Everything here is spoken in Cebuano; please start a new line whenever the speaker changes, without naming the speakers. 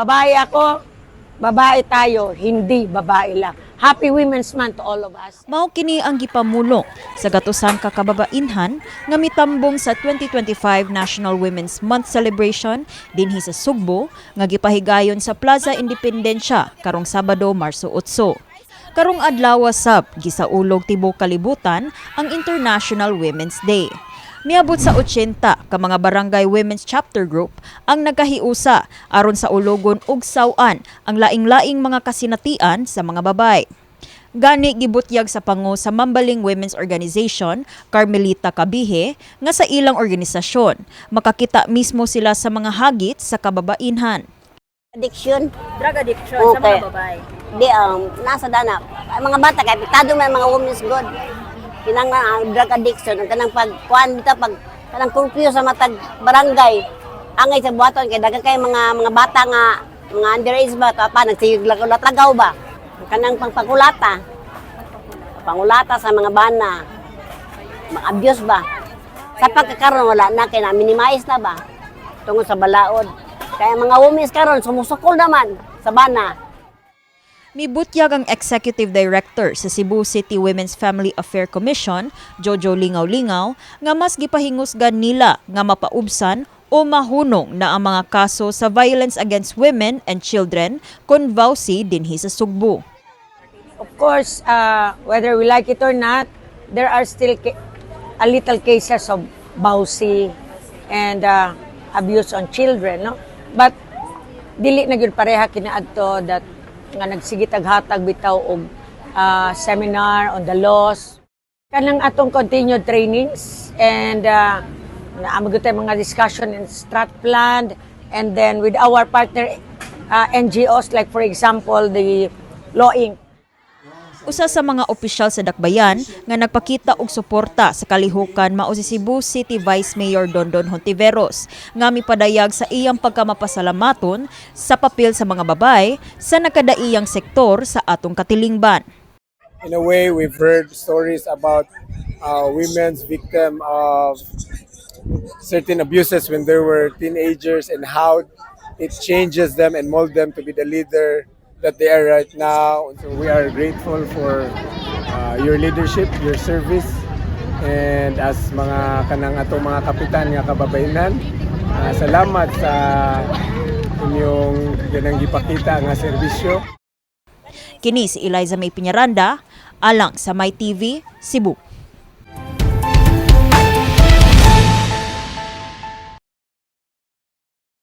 Babae ako, babae tayo, hindi babae lang. Happy Women's Month to all of us.
Mao kini ang gipamulong sa gatusan ka kababainhan nga mitambong sa 2025 National Women's Month Celebration dinhi sa Sugbo nga gipahigayon sa Plaza Independencia karong Sabado, Marso 8. Karong adlaw sab gisaulog tibuok kalibutan ang International Women's Day. Miabot sa 80 ka mga barangay women's chapter group ang nagkahiusa aron sa ulogon ug saw-an ang laing-laing mga kasinatian sa mga babae. Gani gibutyag sa pango sa Mambaling Women's Organization, Carmelita Cabihe, nga sa ilang organisasyon, makakita mismo sila sa mga hagit sa kababainhan.
Addiction.
Drug addiction sa mga babae.
Di nasa dana. Ang mga bata kay apektado man ang mga women's good. Kinanglan ang drug addiction ang kanang pag kuan bitaw, pag kanang curfew sa matag barangay. Angay sa buhaton kay daghan kay mga bata nga mga underage ba to pa nagsigig lagaw ba. Kanang pangpangulata. Pangulata sa mga bana. Mga abuse ba. Sa pagkakaroon wala na kay na minimize na ba tungod sa balaod. Kaya mga women's karon sumusukol naman sa bana.
Mibutyag ang Executive Director sa Cebu City Women's Family Affair Commission, Jojo Lingaw-Lingaw, nga mas gipahingusgan nila nga mapaubsan o mahunong na ang mga kaso sa violence against women and children kon VAWC dinhi sa Sugbo.
Of course, whether we like it or not, there are still a little cases of VAWC and abuse on children, no? But dili na gyud pareha kinaadto that nga nagsige tag hatag bitaw og seminar on the laws. Kanang atong continued trainings and naa gyud tay mga discussion and strat plan and then with our partner NGOs, like for example the Law Inc.
Usa sa mga opisyal sa Dakbayan nga nagpakita og suporta sa kalihukan mao si Cebu City Vice Mayor Dondon Hontiveros nga mipadayag sa iyang pagkamapasalamaton sa papel sa mga babae sa nakadaiyang sektor sa atong katilingban.
In a way, we've heard stories about women's victim of certain abuses when they were teenagers and how it changes them and mold them to be the leader that they are right now. So we are grateful for your leadership, your service, and as mga kanang atong mga kapitan nga kababayenan, salamat sa inyong ganang gipakita nga serbisyo.
Kini si Eliza May Piñaranda, alang sa My TV, Cebu.